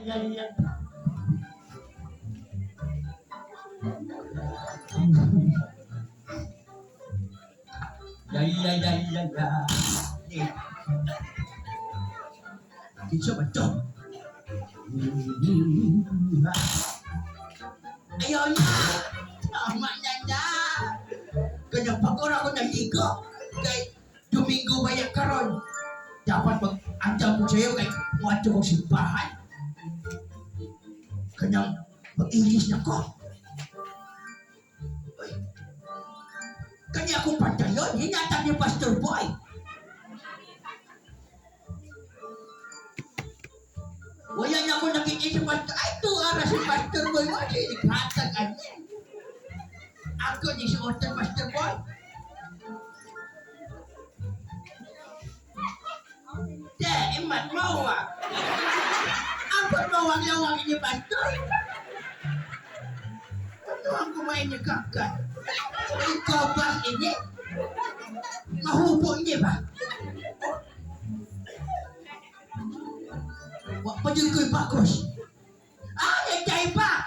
Ya, ya. Ya, ya, ya, ya, ya. Eh. Kinsa ba to? Ayaw na! Tama na na! Kanya pagkora ko naligo. Kay Domingo ba yan karon? Dapat mag-andam ko sa'yo kay muadto kong simbahan. Kanyang mag-ilis na ko. Uy. Kanya akong pantalon, hinatag ni Pastor Boy. Wala na ako nakita si Pastor. Ay, tuara si Pastor Boy. Wala siya naghatag ano. Ako ni suotan Pastor Boy. Te, imat mawag. Ang mawag lawag ni Pastor. Ano ang kumain niya kakan? Ikaw ba ini? Mahubo niya ba? Wa pa dyan ko'y bakos. Ah, nagday box!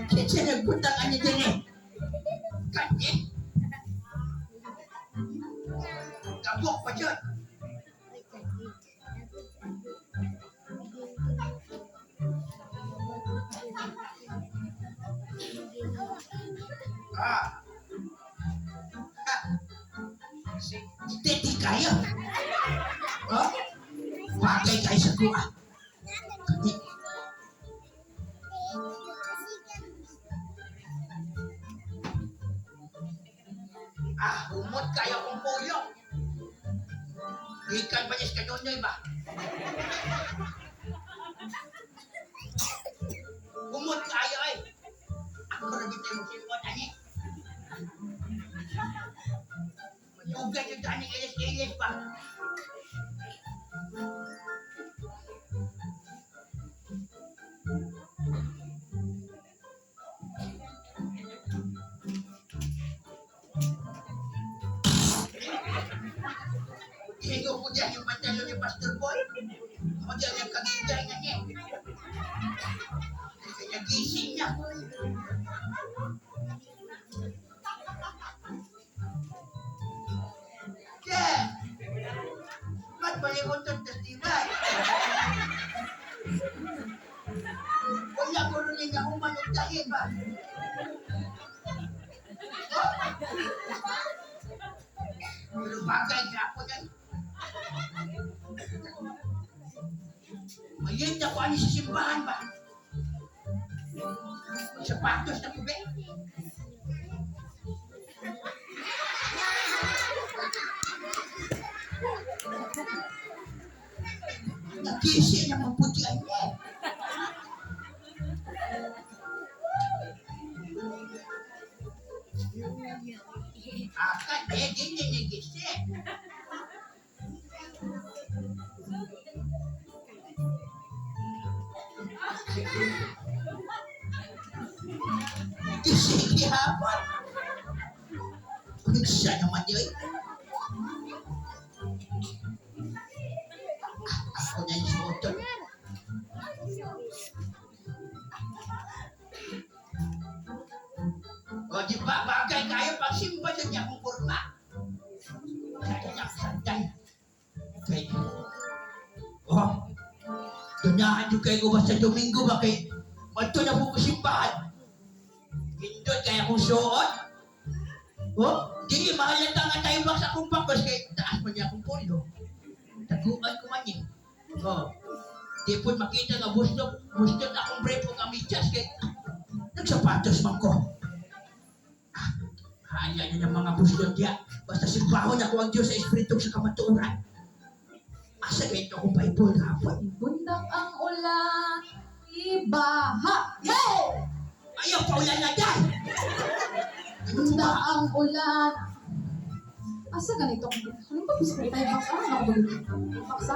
Kinsa nagbutang ani din eh. Kanye? Kabok pa dyan. Ah. Ha. Steady kayo. Oh? Bagay kayo sa kuha. Kani. Ah, humot kayo kong puyong. Gikan pa niya sa kanonoy ba? Humot kayo ay. Ako na dito yung silwat, ani. Madugay yung daning ilis-ilis pa. Higo ko dyan yung pantalon ni Pastor Boy. Ako dyan yung kagigay na niya. Kasi nagising niya. Che! Ba't balikon to testibay? Wala ko rin niya umanong dahil ba? Oh? Pero bagay na ako yan. Mayit ako ani sa simbahan ba? May sapatos na kubi. Nagkisi na maputi ay niya. Akan, eh, di niya nagkisi. Kisi gihapon. Siya naman yun. Ako na yung suoton. O, di ba, bagay kayo pag simba sa niya kung kurma. Sa sandal. Okay. Oh, tunahan yung kayo ba sa Domingo ba kay Madto na po ko simbahan. Hindot kaya kong suot. Oh, dili mahalata nga tayo ba sa akong bakos kay taas man niya akong pulo. Taguan ko man niya. Oh. Di po makita nga buslot, buslot akong brief o kamidyas kay nagsapatos man ko. Ah, haya niya ng mga buslot diya. Basta simbahon ako ang Diyos sa Espiritu sa kamatuoran. Asa kayo akong Bible hapon? Bundak ang ulan, ibaha. Hey! Ayaw pa ulan na dyan! Ano Bundak ba? ang ulan. Asa ganito? Ano ba gusto tayo baksa? Ano ba baksa?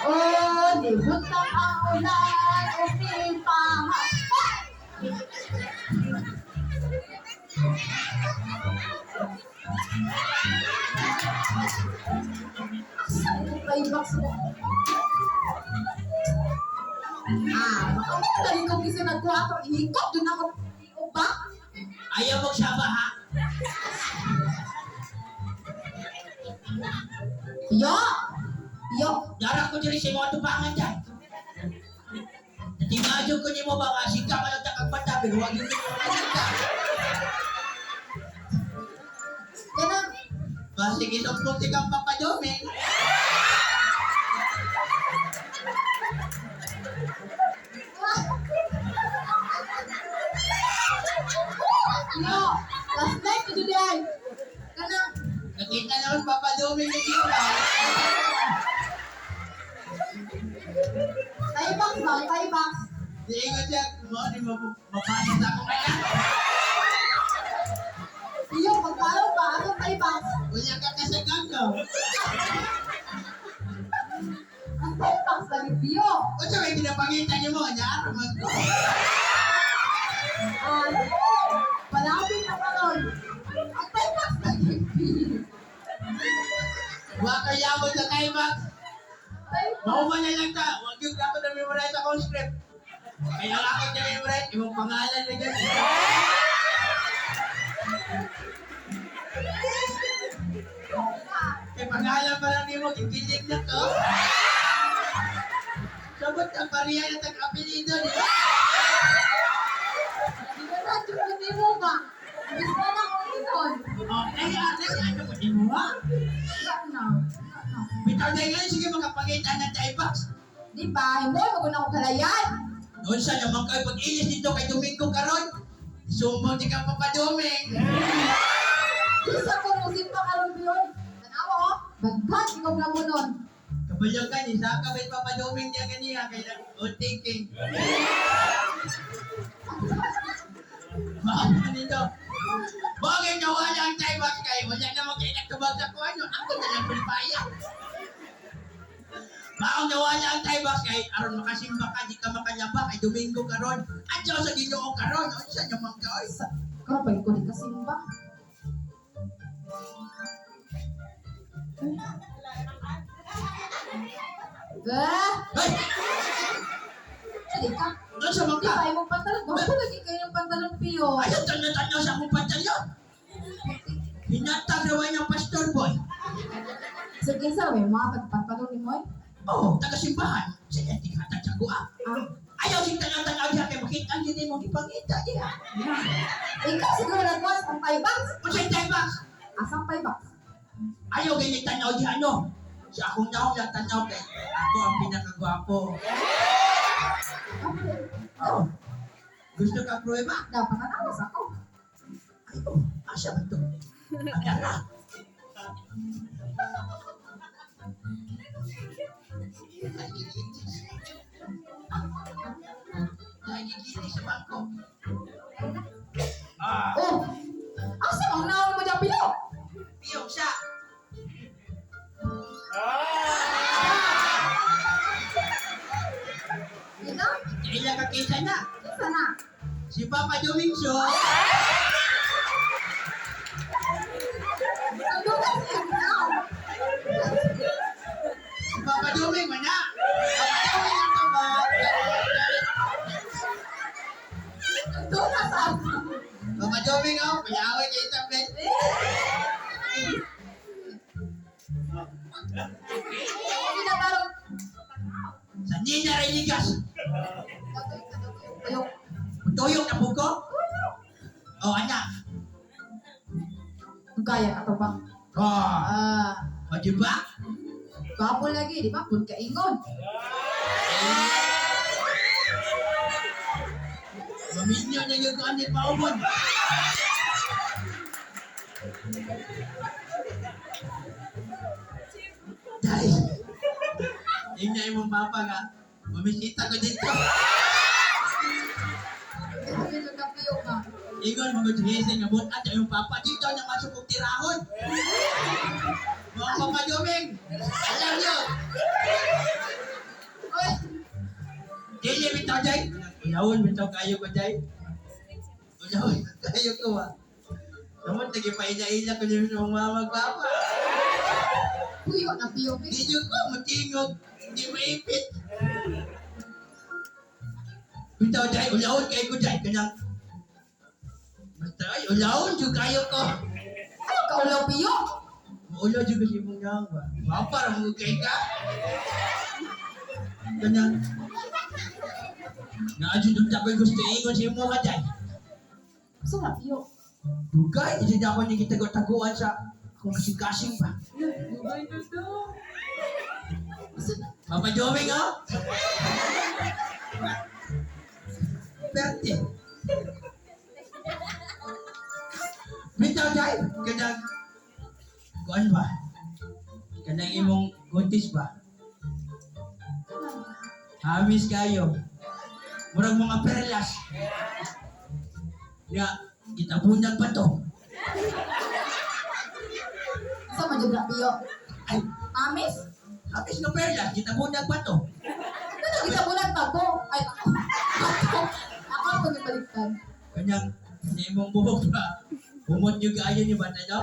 Oh, di bundak ang ulan, umibaha. Hey! Asa ito tayo baksa? Ah, makamutan ko kasi nagkuha ko. Ihikot yun ako. O ba? Ayaw mong saba ha. Yo! Yo! Dara ko diri sa mga tubangan dyan. Natingadyo ko nimo ba nga sika man ang takag mata pero wag yun mo makita. Kanang, Basig isumpong si kang papaduming. yo! Last night ko today. Kanang, Nakita naman papaduming ni Diyo ba? tay box ba? Tay box. Diingon siya, mo ni mo mapano sa akong anak. Iyo, pagpalaw pa. Ako tay box. Unya ka kasagang no. Ang tay box lagi biyo. Unsa may ginapangita nimo nya aron man ko. Ah, palapit na karon. Ang tay box lagi biyo. Wa kay yabot sa Timax. Tay box. Mauman na lang ta, wag yung dapat na memorize akong script. Kaya ang akong na memorize, imong pangalan na dyan. Kaya pangalan pa lang nimo, kikilig na to. Sabot ang pariya na tag-apelido, di ba? Di ba na, tsukuni mo ba? Gusto na akong ingon. Oh, ay, ate, ano mo di mo ha? Wala na. Wala na. Bitaw na ngayon, sige makapangita ng Timax. Di ba? Himo, wag na ako kalayan. Noon sa naman kayo pag-ilis dito kay Domingo karon. Sumbong di ka papaduming. Isa ko musik pa karon yun. Tanawa oh. Bagkat ikaw na mo nun. Kabalo ka, isa ka ba'y papaduming niya ganiya kay nag thinking. Bakit nito? Bakit nawala ang Timax kay? Wala namang kayo nagtubag sa kuha nyo. Ako na lang pinipaya. Bakit nawala ang Timax kay? Aron makasimba ka, di ka makalaba kay Domingo karon. Adyo sa Ginoo karon. Unsa naman ka oy? Karon pa ko di kasimba. Bah, Hey, sige ka. unsa man Di ka? ba imong pantalon? Gwapo lagi kayo ng pantalon piyo. Ayaw tanaw-tanaw sa akong pantalon. Hinatag rawa niyang pastor boy. Sa kinsa may mga pagpantalon ni Moy? Oh, taga-simbahan. Sige, tinghatag sa kuha. Ah, Ayaw sing tanaw-tanaw diha kay makita ang gini mo gipangita diha. ikaw siguro nagwas ang pay box. Unsay Timax? Asang pay box? Ayaw gini tanaw diha no. Sa akong naong lang tanaw kay ako ang pinakagwapo. Oh. Gusto ka prueba? Dapat tanawas ako. Ay, oh, asa ba to? Agara. Nagigitis. Nagigitis sa bangko. Ah, Oh, asa mang naon mo dyan piyo? piyong siya. Ikaw? Kaila ka kaysa na. Kinsa na? Si Papa Domingso. Tulugan siya now. Si Papa Doming, mana? Papa Doming ang tama. Tulugan sa ako. Papa Doming, oh, payaway kayo sa bed. Hindi na tarong. Sa Nina Religas. Tuyok. Tuyok na buko. Oh, anak. Gaya ka to ba? Oh, Ah, o, di ba? gwapo lagi, di ba? Pun kaingon. Maminyo na yung kuan ni Paumon. Dahil, tingnan imong papa nga, bumisita ko dito. Grabe yung kapiyo ka. Ingon, mga gising nga butat imong papa dito na masuk og tirahon. Mga Papa Doming, alam niyo, Oy, dili bitaw jay. Ulawon bitaw kayo ko jay. Ulawon kayo ko ah. Naman, tagipaila-ila ko niyo sa mga mama papa. tuyo na piyo. Hindi nyo ko, matingog, hindi maipit. Bitaw dahil, ulawon kayo ko dahil. Kanang, basta ay, ulawon jud kayo ko. Ano ka ulaw, Piyo? Maulaw jud ko sa imong nawong ba. Mapara mo kay ka. Kanang, naadyo doon ako'y gusto ingon sa imo ka dahil. Gusto na, Piyo. Dugay, hindi na ako ni gitago-taguan sa akong kasing-kasing ba. Dugay na daw. Gusto na. Papa Joming, oh! Perte. Bitaw dahil, kanang, kuan ba? Kanang imong guntis ba? Hamis kayo. Murag mga perlas. Ya, gitabunan pa to. Sa man jud na, Piyo? Ay, Amis? hamis nga perlas, gitabunan pa to. Ano kita bulan tabo? Ay, ako. Ako. Ako ang pagibaliktad. Kanyang, sa imong buhok ba? Humot yung kaayo ni ba daw?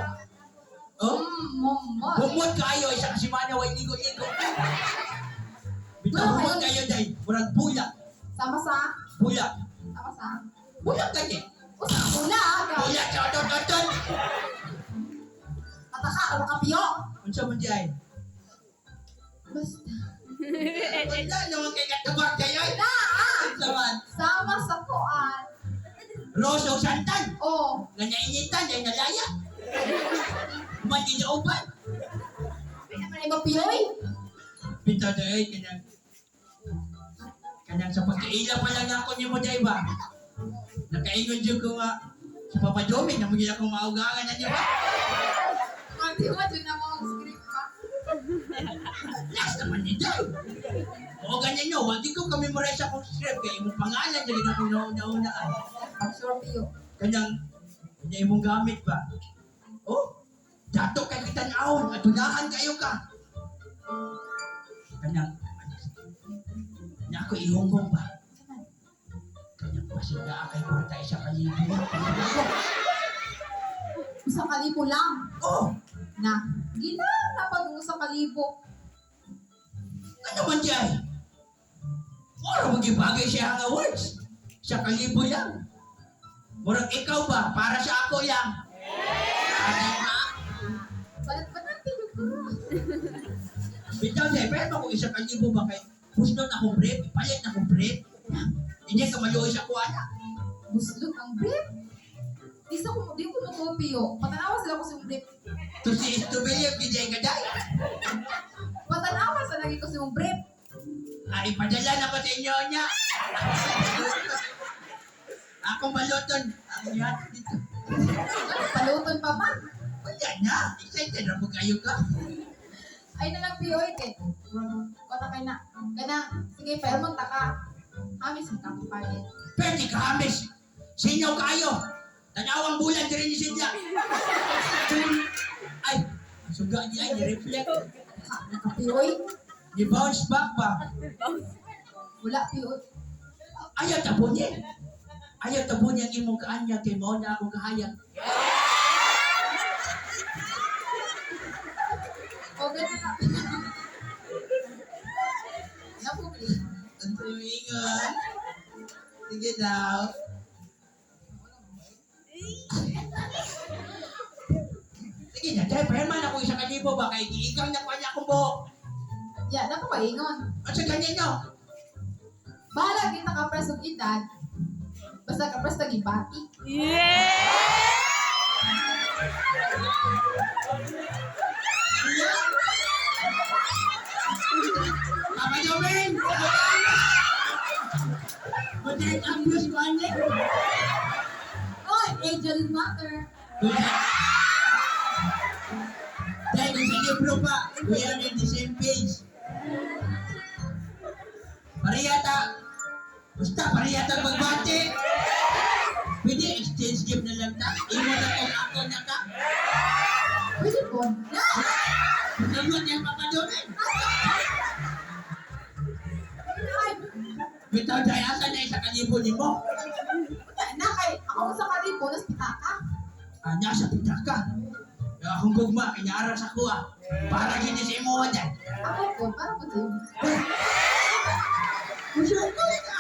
Oh? Mumot. Humot kaayo isa ka semana way ligo-ligo. Bitaw humot kayo dahil murag bulak, Sama sa? bulak. Sama sa? Bulak kani. Usa ula ka. Bulak sa otot-otot. Mataka ka ka Piyo. Unsa man di ay? Basta. Wala naman kay katubag kayo. Na! Ah! Unsa man? Sama sa kuan. Rose o santan. Oh. Nga nainitan dahil nalaya. Human di nauban. Pina man mo Piyo eh. Bitaw dahil kanang kanang sa pagkaila pa lang ako nimo dai ba? Nakaingon jud ko nga sa Papa Jomi na magyud akong maugangan na di ba? Hindi mo dyan na mo ang script ba? Last naman ni Day. O ganyan nyo, wag di ko kami memorize akong script kay imong pangalan dili na akong nauna-unaan. Pag sure Piyo. Kanyang kanya imong gamit ba? Oh, dato kay kitan-awon, atunahan kayo ka. Kanyang nya ako ihunggong ba? Kanyang pasinda kay kwarta isa ka libo. 1,000 lang. Oh, Na. Gila na pag 1,000. ano man dyan? Mura magibagay siya ang awards. 1,000 lang. Murag ikaw ba? Para sa ako lang. Ano ba? Balat pa natin yung kuro. Bitaw siya, pero kung 1,000 ba kay Pusnon akong brief, ipalit akong brief. Hindi ka maluoy sa kuana. Buslot ang brief. Di sa ko, di ko mo Piyo. Patanawa sila ko sa imong brief. To see is to believe, hindi ka dahil. Patanawa sa lagi ko sa imong brief. Ay, padala na ko sa inyo niya. Akong baluton. Ang yata dito. Paluton pa man. Wala na. Excited na po kayo ka. Ay na lang Piyo eh. Kota kay na. Kana, sige, pero mong taka. Hamis mo kang palit. Pwede ka, Hamis. Sinyaw kayo. Tanawang bulan din ni Sidla. Ay, ang suga niya ay ni-reflect. Piyoy, Ni bounce back ba? wala Piyoy. Ayaw tabo niya. Ayaw tabo niya ang imong kaanya kay mao na akong kahayag. O ganun na. Napubli. Ang tumingon. Sige daw. Sige na, dahil pa ako 1,000 ba kay giigang na pa niya akong buhok. Ya, napakaingon. At sa ganyan nyo, Bahala kita ka pres og edad. Basta ka pres tagibati. Papa Joven! Buti ang abuse ko, ane. Oy, age doesn't matter. Dahil kung sa libro pa, we are in the same page. Pariyata, basta pariyata magbati. Pwede exchange gift na lang ta. Imo na kung ako na ka. Pwede po. Na! Sagot yan, Papa Joven. Ay, Bitaw dahil asa na 1,000 nimo. wala na kay ako sa kalibo nas pitaka. Ah, nasa pitaka. Yung akong gugma, kinaaras ako ah. Para gini sa imo dyan. Ako po, para po din. Gusto ko ka!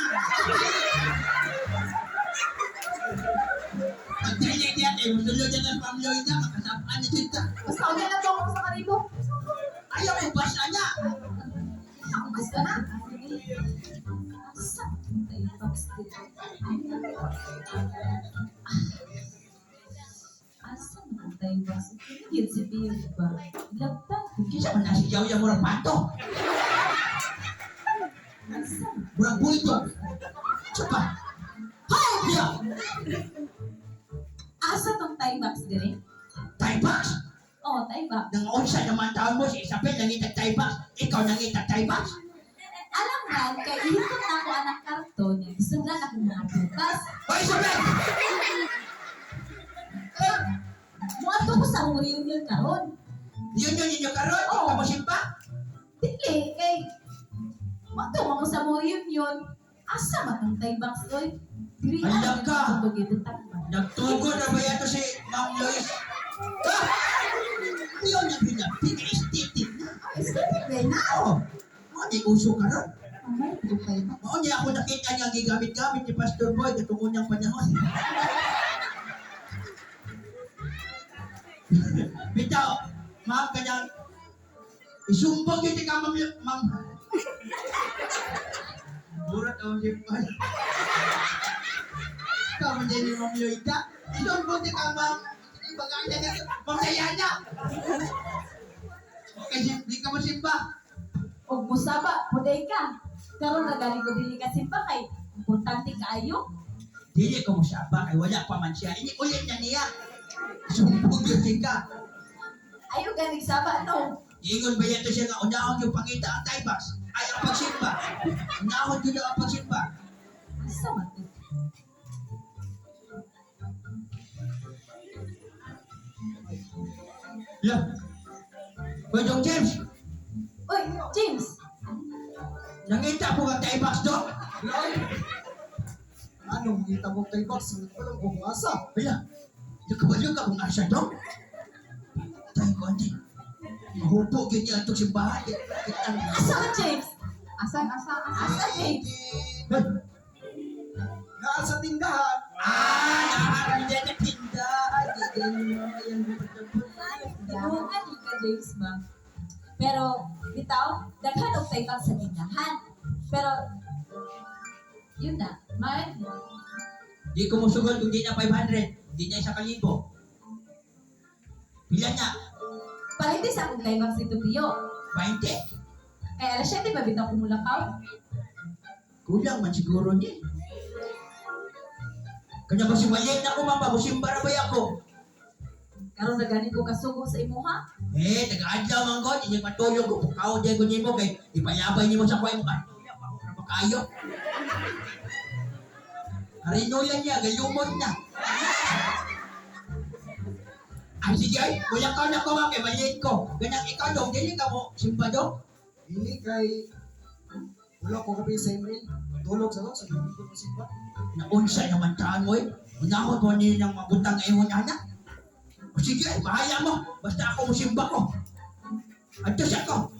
Ma'am Lloyda, makasapaan na dito. Basta unya na to ako sa karibo. Ayaw mo basta na. Basta na. Asa tay box dito? Asa man tay box? Yun si Pio ba? Lagtan ko. Kinsa man na si Yaw-Yaw murag pato. Asa man? Murag bulldog. Sa pa? Hay! Diya! Asa tong tay box dire? Thai box! Oh, tay box. Nang unsa naman taon mo si Isabel nangita Thai box. Ikaw nangita Thai box. Alam man, kay ihikot na ako anak karton, sudlan akong mga bukas. Hoy Isabel! Eh, muadto ko sa among reunion karon. Yun yun ninyo karon, Oo. ikaw mo simba. Dili, kay muadto man ko sa among reunion. Asa man tong tay box oy? Diri Alam ka. Tugod ba? Nagtugo na ba yato si Ma'am Lois? Ha? Yun ang pinaka-aesthetic na. Aesthetic din na. Oo. Mao ni uso karon. Amay, tay box. Mao niya ako nakita niya gigamit-gamit ni Pastor Boy katong unang panahon. Bitaw, ma'am kanyang isumbong yun ka ma'am, ma'am. Mura daw si Boy. Ikaw man din ni Ma'am Loida. Isumbong ka ma'am. Bagay na Ma'am Diana. Okay, di ka mo simba. Og musaba, puday ka. Karon na gali ko dili ka simba kay importante kaayo. Dili ko mo saba kay wala pa man siya. Ini ulit na niya. Sumbong yun ka. Ayo ganig saba no. Ingon ba yato siya nga unahon yung pangita ang Thai box? Ay, ang pagsimba. Unahon yun ang pagsimba. Asa man to? Yeah. Hoy, Dong James, Oy, James. nangita po kang Thai box do? Loy! Anong kita mo kay box? Walang kung asa. Wala. Nakabalo ka kung asa dong. Tayo ko, ante. Mahupo yun niya itong simbahan. Kitang. Asa ka, James? Asa, asa, asa. Asa, James? Hoy. Naa sa tindahan. Ah, nakaharap niya na tindahan. Ganyan mo, yan Tinuungan yun ka, James ba? Pero, bitaw, daghan og tay sa tindahan. Pero, yun na, man, Di ko musugal kung di na 500. Di na isa kalibo. Pila na? palite sa akong tay box dito, Pio. 20. Kaya alas 7 ba bitaw kumulakaw? Kulang man siguro niya. Kanya ba si Malit na ko, mama, busimba ra ba ako? Karon na gani ko kasugo sa imuha. Eh, taga-adlaw man god, inyong matulog ko, pukaw dyan ko nimo, kay ipalabay nimo sa kuhay mo, ay, wala pa kayo. Harinulan niya, galumot na. Ay, sige, ay, wala ka na ko, ma'am, kay maliit ko. Ganang ikaw dong, dili ka mo, simba dong. Dili kay wala ko kabi sa email. Tulog sa to, sa gabi ko simba. Naunsa naman taan mo eh. Unahon mo niya ng mabutang imong anak. O sige, ay, bahala mo. Basta ako musimba ko. Adto siya ko.